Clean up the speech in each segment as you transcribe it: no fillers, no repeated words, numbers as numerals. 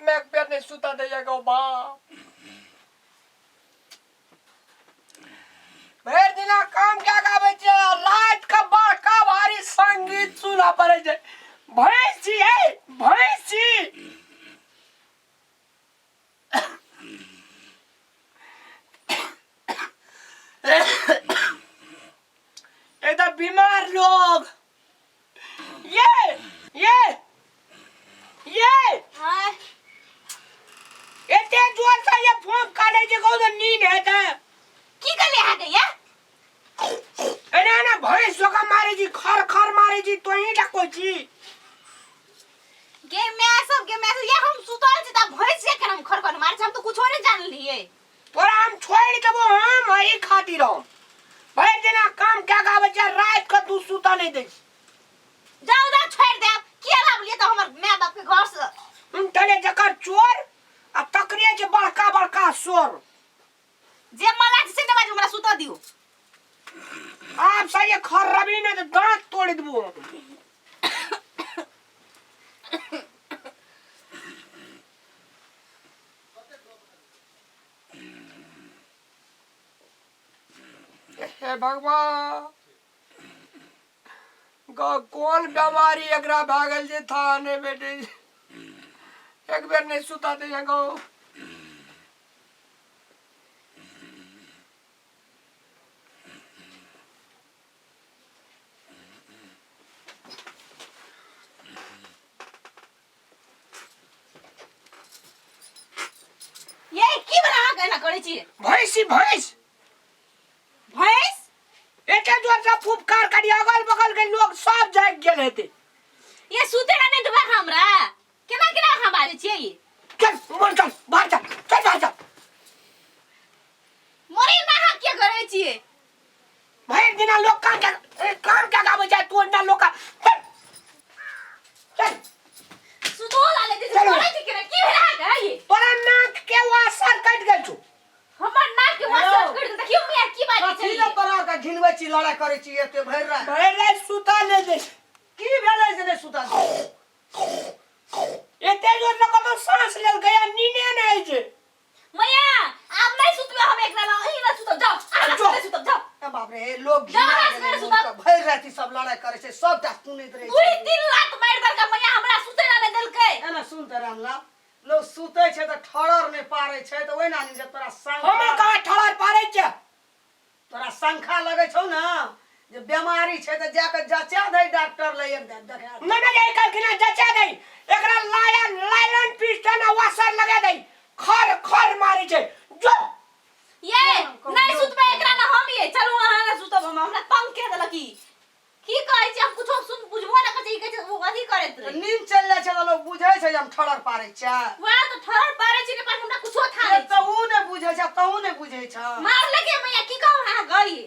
राति में एक बेर नहीं सुता दैया गो बाप। भरि दिना काम कए के आबै छियै आ राति के बड़का भारी संगीत सुनऽ पड़ै छै। भैंस छी है, भैंस छी। एकदम बीमार लोग। ये ये ये आँय, एते जोर से ये फोन काटे छै कहू तऽ नींद हेतै। की कहलियै अहाँके ये? एना एना भैंस जकाँ मारै छी, खर खर मारै छी, तोही डकै छी। गे my सब, गे my सब, ये हम सुतल छी त भैंस के केना हम खरखर मारै छी, हम तऽ कुछो नहि जानलियै। तोरा हम छोड़ि देबो हम एहि खातिर हम भरि दिना काम कए के आबै छियै, राति के तू सुतऽ नहि दै छी। जाउ जाउ छोड़ि देब, किया लाबलियै तऽ हमर my बाप के घर से? हम तने जकर चोर आ तकरे छै बड़का बड़का शोर। जे मन लागै छै से नहि बाजू, हमरा सुतऽ दियौ। आब सही खर्रबी नहि तऽ दाँत तोड़ि देबो। हे भगवान, कोन बीमारी एकरा भए गेल जे था नहि भेटै छै। एक बेर नहि सुता दैया गौ। ये की बना अहाँ एना करै छी? भैंसी भैंस। भैंस? एते जोर से फुफकार करी अगल बगल के लोग सब जागि गेल हेतै। ये सुते ला नहि देबै हमरा, केना केना अहाँ बाजै छियै? चल मर, चल बाहर, चल चल बाहर चल। मरे ना, अहाँ किया करै छियै? भरि दिना लोक काम क्या काम क्या गाबै छै, तू ना लोक का- चल चल। सुतो ला ले चलो। करै छी केना की भेल अहाँके ये? तोरा नाक के वासर कटि गेल छौ। हमर नाक के वासर कटि गेल? देखियौ मैया की बाजै कथी छै। लए तोरा के घिनबै छी, लड़ाइ करै छी एते भरि राति? भरि राति सुता ले दे। की भेलै जे नहि सुता दै? एते जोर से कतौ सांस लेलकै आ नीने नहि होइ छै। मैया आब नहि सुतबै हम एकरा लग, अहीं ना सुतब, जाउ अहाँ जो। नहि सुतब, जाउ। ए बाप रे, लोग जाउ, घिना अहाँ गेलै सवेरे मोन सुतब। के, भरि राति सब लड़ाइ करै छै, सबटा सुनैत रहै पूरी छै। दिन रात मारि देलकै मैया, हमरा सुतै ला नहि देलकै। एना सुन तऽ रामलाल, लोग सुतै छै तऽ ठरर नहि पारै छै तऽ ओहिना नहि जे तोरा हमरा शंखा कहाँ ठहर पारै छै? तोरा शंखा लगै छौ ने जे बेमारी छै तऽ जाके जचा दे डॉक्टर लग, एक दिन देखा दे। नहि नहि, कहलखिन हँ जचा दे एकरा, लाया लाइलन पिस्टन आ वाशर लगा दे, खर खर मारै छै जो। ये नहीं सुतबै एकरा ना हम, ये चलू अहाँ ना सुतब हम, हमरा तंग के देलक ई। की कहै छी हम कुछो सुन बुझबो ना करै छी, ई कहै छै ओ अथी करैत तऽ रहे। नींद चलि जाइ छै तऽ लोग बुझै छै जे हम ठरर पारै छियै। वएह तऽ ठरर पारै छी ने, पर हमरा कुछो था से नहीं। तऽ ऊ नहि बुझै छै, तहूँ नहि बुझै छ। मार लगे मैया, की कहू अहाँ गई।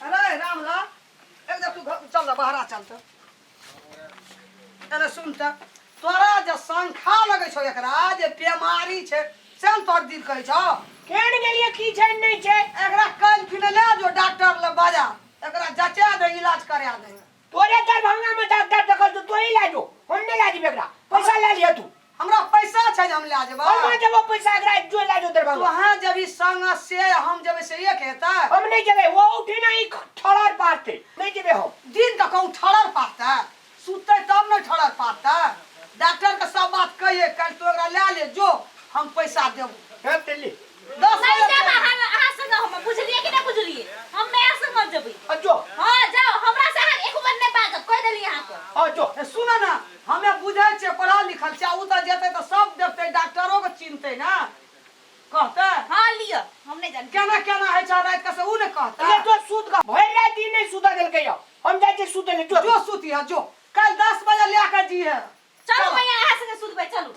अरे रामलाल, एक तू घर चल ना, बाहरा चल तऽ। अरे सुन तऽ, तोरा जे शंखा लगै छौ एकरा जे बेमारी छै से ने तोहर दिल कहै छौ। केहन गेलियै, की छै नहि छै? एकरा काल्हि खिना लए जो डॉक्टर लग बाजार, एकरा जचा दे, इलाज करा दे। तोरे दरभंगा में डॉक्टर देखल तो तोही ला जो, हम नहीं ला जेबे एकरा, पैसा ले लिहे तू। हमरा पैसा छै जे हम लए जेबै? हम जेबो पैसा एकरा जो ला जो तू दरभंगा। अहाँ जेबही संग से हम जेबै से एक हेतै? हम नहीं जेबे, वो उठी ना ई ठड़र पारते, नहीं जेबे हम। दिन के कहूँ ठड़र पारतै? सुततै तब ने ठड़र पारतै। डॉक्टर के सब बात कहिए, काल्हि तू एकरा लए ले जो, हम पैसा देबो। हें तेली। 10 नहीं बजे जाब चल। अहाँ अहाँ संग हम, बुझलियै कि नहि बुझलियै? हम माय संग जेबै। आ जो। हाँ जाओ, हमरा से अहाँ एक बार नहि बाजब, कहि देलियै अहाँके। हाँ जो। ए, सुन ना, हमे बुझै छियै, पढ़ल लिखल छियै, ओ तऽ जेतै तऽ सब देखतै, डॉक्टरो के चिन्हतै ना, कहतै। हाँ लिअ, हम नहि जानै। केना केना होइ छै राति के से उ नहि कहतै। ले जो सुत ग, भरि राति ई नहि सुता देलकै यौ। हम जाइ छियै सुतै ले, जो। जो सुती है जो, काल्हि 10 बजे लए के जी है। चलू मैया अहाँ संगे सुतबै, चलू।